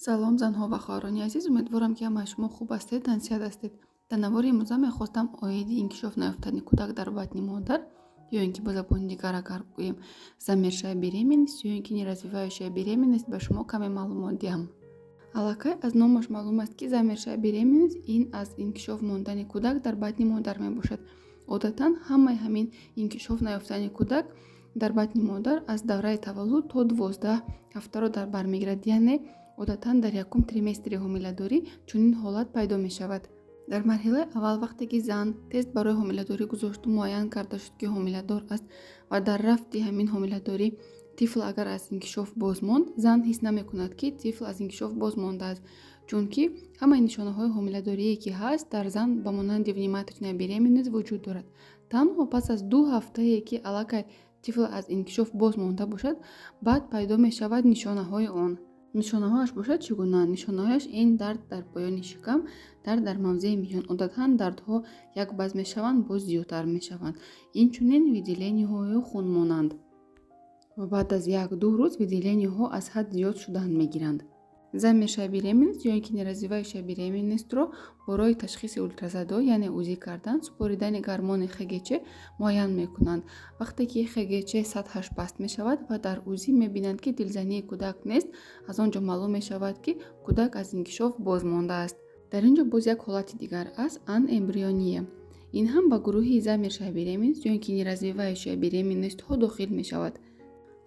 Салом, занҳо ва хоҳарони азиз! Умедворам, ки ҳамаи шумо хуб ҳастед, тансиҳат ҳастед. Дар навори имрӯза мехостам оиди инкишоф наёфтани кӯдак дар батни модар, ё ин ки бо забони дигар агар гӯем, замершая беременность, ё ин ки неразвивающая беременность, ба шумо каме маълумот диҳам. Аллакай аз номаш маълум аст, ки замершая беременность ин аз инкишоф мондани кӯдак дар батни модар мебошад. Одатан ҳамаи ҳамин инкишоф наёфтани кӯдак дар батни модар аз давраи таваллуд то 12 ҳафтаро дар бар мегирад, яъне одатан дар якум триместри ҳомиладорӣ чунин ҳолат пайдо мешавад. Дар марҳилаи аввал, вақте ки зан тест барои ҳомиладорӣ гузошту муайян карда шуд, ки ҳомиладор аст, ва дар рафти ҳамин ҳомиладорӣ тифл агар аз инкишоф боз монд, зан ҳис намекунад, ки тифл аз инкишоф боз мондааст, чунки ҳамаи нишонаҳои ҳомиладорие, ки ҳаст, дар зан ба монанди внематочная беременность вуҷуд дорад. Танҳо пас аз 2 ҳафтае, ки аллакай тифл аз инкишоф боз монда бошад, баъд пайдо мешавад нишонаҳои он. Нишонаҳояш бошад чӣ гуна? Нишонаҳояш ин дард дар поёни шикам, дард дар мавзеи миён. Одатан дардҳо якбаз мешаванд, боз зиёдтар мешаванд. Инчунин выделениҳои хунмонанд ва баъд аз 1-2 рӯз выделениҳо аз ҳад зиёд шудан мегиранд. Замершая беременность ё ин ки неразвивающая беременностьро барои ташхиси ултрасадо, яъне УЗИ кардан, супоридани гормони ХГЧ муайян мекунанд. Вақте ки ХГЧ сатҳаш паст мешавад ва дар УЗИ мебинанд, ки дилзании кӯдак нест, аз он ҷо маълум мешавад, ки кӯдак аз инкишоф боз мондааст. Дар ин ҷо боз як ҳолати дигар аст: анэмбриония. Ин ҳам ба гурӯҳи замершая беременность ё ин ки неразвивающая беременностьҳо дохил мешавад.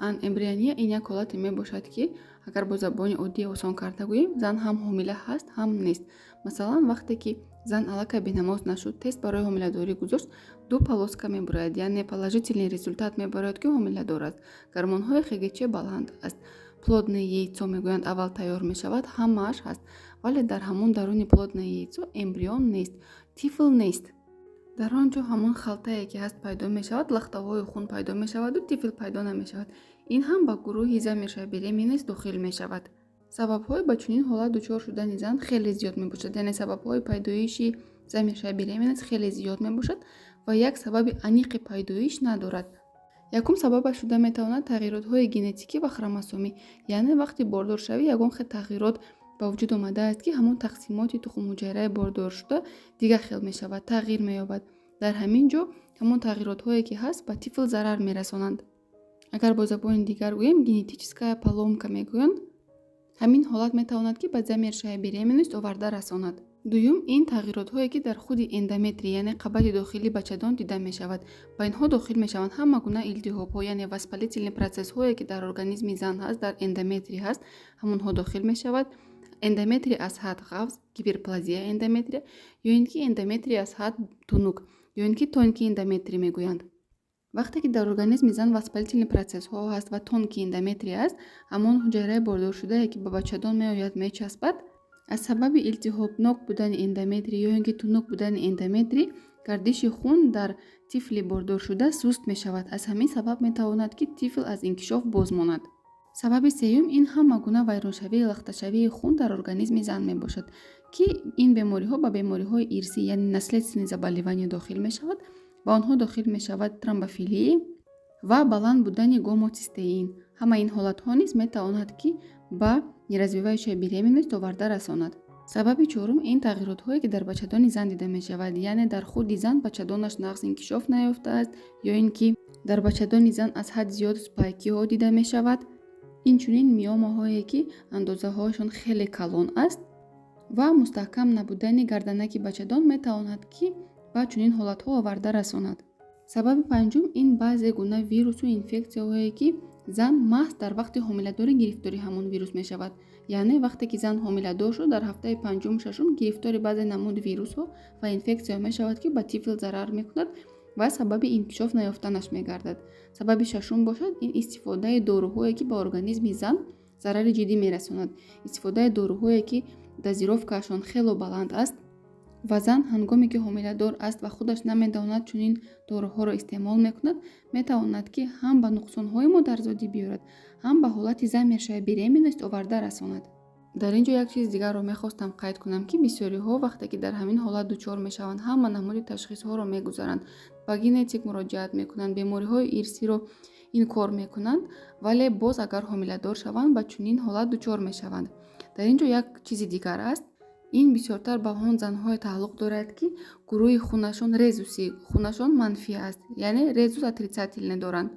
Анэмбриония ин як ҳолате мебошад, ки агар бо забони оддӣ осон карда гӯем, зан ҳам ҳомила ҳаст, ҳам нест. Масалан, вақте ки зан аллакай бенамоз нашуд, тест барои ҳомиладорӣ гузошт, ду полоска мебурояд, яъне положительный результат мебарояд, ки ҳомиладор аст, гормонҳои ХГЧ баланд аст, плодное яйцо мегӯянд, аввал тайёр мешавад, ҳамааш ҳаст, вале дар ҳамон даруни плодное яйцо эмбрион нест, тифл нест. Дар он ҷо ҳамон халтае, ки ҳаст, пайдо мешавад, лахтаҳои хун пайдо мешаваду тифл пайдо намешавад. Ин ҳам ба гурӯҳи замершая беременность дохил мешавад. Сабабҳои ба чунин ҳолат дучор шудани зан хеле зиёд мебошад, яъне сабабҳои пайдоиши замершая беременность хеле зиёд мебошад ва як сабаби аниқи пайдоиш надорад. Якум сабабаш шуда метавонад тағйиротҳои генетикӣ ва хромосомӣ, яъне вақти бордоршавӣ ягон хел тағйирот ба вуҷуд омадааст, ки ҳамон тақсимоти тухмҳуҷайраи бордоршуда дигар хел мешавад, тағйир меёбад. Дар ҳамин ҷо ҳамон тағйиротҳое, ки ҳаст, ба тифл зарар мерасонанд. Агар бо забони дигар гӯем, генетическая поломка мегӯянд. Ҳамин ҳолат метавонад, ки ба замершая беременность оварда расонад. Дуюм ин тағйиротҳое, ки дар худи эндометрий, яъне қабати дохилии бачадон дида мешавад. Ба инҳо дохил мешаванд ҳама гуна илтиҳобҳо, яъне воспалительный процессҳое, ки дар организми зан ҳаст, дар эндометрий ҳаст, ҳамонҳо дохил мешавад. Эндометрий аз ҳад ғафз, гиперплазия эндометрия, ё ин ки эндометрий аз ҳад тунук, ё ин ки тонкий эндометрий мегӯянд. Вақте ки дар организми зан воспалительный процессҳо ҳаст ва тонкий эндометрий аст, ҳамон ҳуҷайраи бордоршудае, ки ба бачадон меояд, мечаспад, аз сабаби илтиҳобнок будани эндометрий ё ин ки тунук будани эндометрий гардиши хун дар тифли бордоршуда суст мешавад. Аз ҳамин сабаб метавонад, ки тифл аз инкишоф боз монад. Сабаби сеюм ин ҳама гуна вайроншавии лахташавии хун дар организми зан мебошад, ки ин бемориҳо ба бемориҳои ирсӣ, яъне наследственные заболевания, дохил мешавад. Ба онҳо дохил мешавад тромбофилия ва баланд будани гомоцистеин. Ҳамаи ин ҳолатҳо низ метавонад, ки ба неразвивающая беременность оварда расонад. Сабаби чорум ин тағйиротҳое, ки дар бачадони зан дида мешавад, яъне дар худи зан бачадонаш нағз инкишоф наёфтааст, ё ин ки дар бачадони зан аз ҳад зиёд спайкиҳо дида мешавад. Инчунин миомаҳое, ки андозаҳояшон хеле калон аст, ва мустаҳкам набудани гарданаки бачадон метавонад, ки ба чунин ҳолатҳо оварда расонад. Сабаби панҷум ин баъзе гуна вирусу инфексияҳое, ки зан маҳз дар вақти ҳомиладорӣ гирифтори ҳамон вирус мешавад, яъне вақте ки зан ҳомиладор шуд, дар ҳафтаи панҷум, шашум гирифтори баъзе намуди вирусҳо ва инфексияҳо мешавад, ки ба тифл зарар мекунад ва сабаби инкишоф наёфтанаш мегардад. Сабаби шашум бошад ин истифодаи доруҳое, ки ба организми зан зарари ҷиддӣ мерасонад, истифодаи доруҳое, ки дозировкаашон хело баланд аст ва зан ҳангоме ки ҳомиладор аст ва худаш намедонад, чунин доруҳоро истеъмол мекунад, метавонад, ки ҳам ба нуқсонҳои модарзодӣ биёрад, ҳам ба ҳолати замершая беременность оварда расонад. Дар ин ҷо як чизи дигарро мехостам қайд кунам, ки бисёриҳо, вақте ки дар ҳамин ҳолат дучор мешаванд, ҳама намуди ташхисҳоро мегузаранд, ба генетик муроҷиат мекунанд, бемориҳои ирсиро инкор мекунанд, вале боз агар ҳомиладор шаванд, ба чунин ҳолат дучор мешаванд. Дар ин ҷо як чизи дигар аст. Ин бисёртар ба он занҳое тааллуқ дорад, ки гурӯҳи хунашон, резуси хунашон манфӣ аст, яъне резус отрицательный доранд.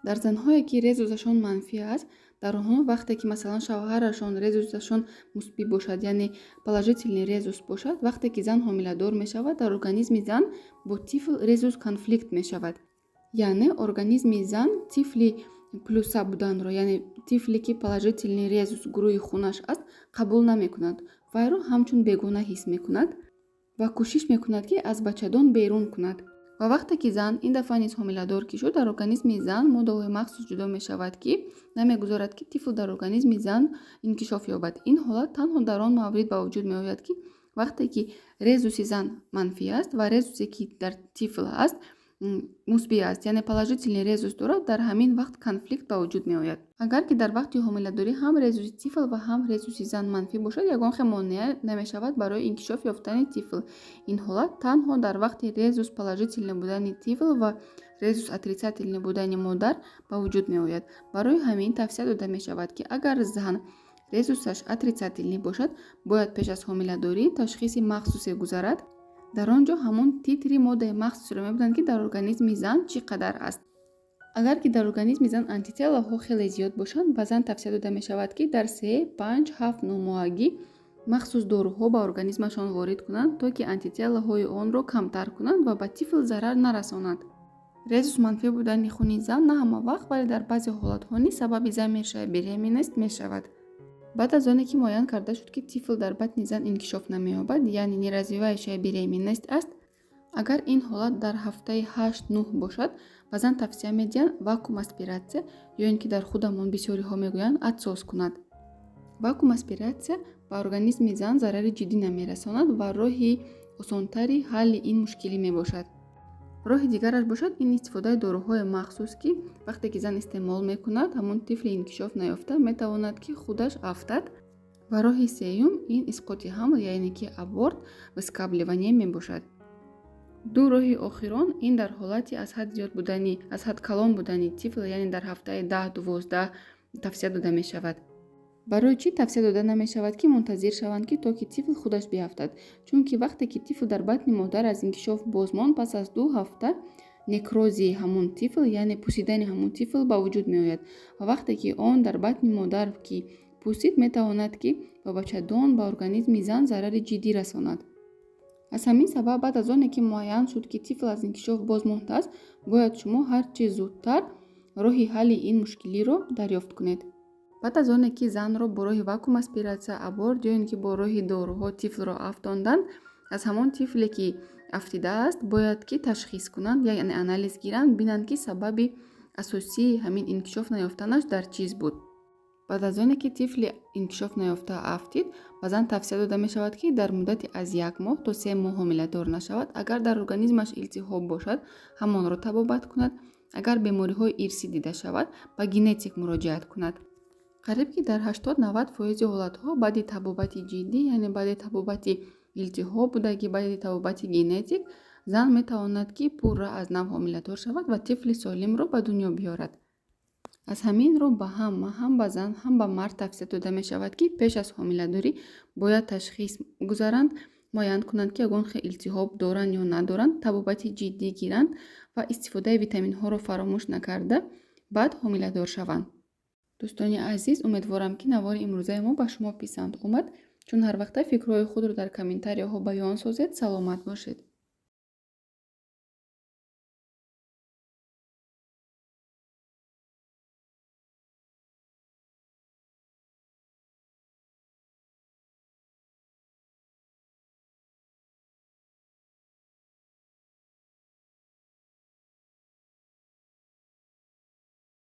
Дар занҳое, ки резусашон манфӣ аст, дар онҳо вақте ки, масалан, шавҳарашон резусашон мусбӣ бошад, яъне положительный резус бошад, вақте ки зан ҳомиладор мешавад, дар организми зан бо тифл резус конфликт мешавад. Яъне организми зан тифли плюса буданро, яъне тифле ки положительный резус гурӯҳи хунаш аст, қабул намекунад, вайро ҳамчун бегона ҳис мекунад ва кӯшиш мекунад, ки аз бачадон берун кунад. Ва вақте ки зан ин дафъа низ ҳомиладор ки шуд, дар организми зан моддаҳои махсус ҷудо мешавад, ки намегузорад, ки тифл дар организми зан инкишоф ёбад. Ин ҳолат танҳо дар он маврид ба вуҷуд меояд, ки вақте ки резуси зан манфӣ аст ва резусе, ки дар тифл аст, мусбӣ аст, яъне положительный резус дорад. Дар ҳамин вақт конфликт ба вуҷуд меояд. Агар ки дар вақти ҳомиладорӣ ҳам резуси тифл ва ҳам резуси зан манфӣ бошад, ягон хел монеа намешавад барои инкишоф ёфтани тифл. Ин ҳолат танҳо дар вақти резус положительный будани тифл ва резус отрицательный будани модар ба вуҷуд меояд. Барои ҳамин тавсия дода мешавад, ки агар зан резусаш отрицательный бошад, бояд пеш аз ҳомиладорӣ ташхиси махсусе гузарад. Дар он ҷо ҳамон титри моддаи махсусеро мебинанд, ки дар организми зан чӣ қадар аст. Агар ки дар организми зан антителаҳо хеле зиёд бошанд, ба зан тавсия дода мешавад, ки дар 3, 5, 7, 9 моҳагӣ махсус доруҳо ба организмашон ворид кунанд, то ки антителаҳои онро камтар кунанд ва ба тифл зарар нарасонанд. Резус манфӣ будани хуни зан на ҳама вақт, вале дар баъзе ҳолатҳо низ сабаби замершая беременность мешавад. Баъд аз оне ки муайян карда шуд, ки тифл дар батни зан инкишоф намеёбад, яъне неразвивающая беременность аст, агар ин ҳолат дар ҳафтаи 8-9 бошад, ба зан тавсия медиҳанд вакуум аспиратсия ё ин ки дар худамон бисёриҳо мегӯянд отсос кунад. Вакуум аспиратсия ба организми зан зарари ҷиддӣ намерасонад ва роҳи осонтари ҳалли ин мушкилӣ мебошад. Роҳи дигараш бошад, ин истифодаи доруҳои махсус, ки вақте ки зан истеъмол мекунад, ҳамон тифли инкишоф наёфта метавонад, ки худаш афтад. Ва роҳи сеюм ин исқоти ҳамл, яъне ки аборт, выскабливание мебошад. Ду роҳи охирон ин дар ҳолати аз ҳад зиёд будани, аз ҳад калон будани тифл, яъне дар ҳафтаи 10-12 тавсия дода мешавад. Барои чӣ тавсия дода намешавад, ки мунтазир шаванд, ки то ки тифл худаш биафтад? Чунки вақте ки тифл дар батни модар аз инкишоф боз монд, пас аз 2 ҳафта некрози ҳамун тифл, яъне пусидани ҳамун тифл ба вуҷуд меояд. Ва вақте ки он дар батни модар ки пусид, метавонад, ки ба бачадон, ба организми зан зарари ҷиддӣ расонад. Аз ҳамин сабаб, баъд аз оне ки муайян шуд, ки тифл аз инкишоф боз мондааст, бояд шумо ҳарчи зудтар роҳи ҳалли ин мушкилиро дарёфт кунед. Баъд аз оне ки занро бо роҳи вакуум аспиратсия, аборт ё ин ки бо роҳи доруҳо тифлро афтонданд, аз ҳамон тифле, ки афтидааст, бояд ки ташхис кунанд, яъне анализ гиранд, бинанд, ки сабаби асосии ҳамин инкишоф наёфтанаш дар чиз буд. Баъд аз оне ки тифли инкишоф наёфта афтид, ба зан тавсия дода мешавад, ки дар муддати аз як моҳ то 3 моҳ ҳомиладор нашавад. Агар дар организмаш илтиҳоб бошад, ҳамонро табобат кунад. Агар бемориҳои ирсӣ дида шавад, ба генетик муроҷиат кунад. Қариб ки дар 80-90 фоизи ҳолатҳо баъди табобати ҷиддӣ, яъне баъди табобати илтиҳоб будагӣ, баъди табобати генетик, зан метавонад, ки пурра аз нав ҳомиладор шавад ва тифли солимро ба дунё биёрад. Аз ҳамин рӯ ба ҳама, ҳам ба зан, ҳам ба мард тавсия дода мешавад, ки пеш аз ҳомиладорӣ бояд ташхис гузаранд, муайян кунанд, ки ягон хел илтиҳоб доранд ё надоранд, табобати ҷиддӣ гиранд ва истифодаи витаминҳоро фаромӯш накарда, баъд ҳомиладор шаванд. Дӯстони азиз, умедворам, ки навори имрӯзаи мо ба шумо писанд омад. Чун ҳар вақта фикрҳои худро дар комментарияҳо баён созед. Саломат бошед.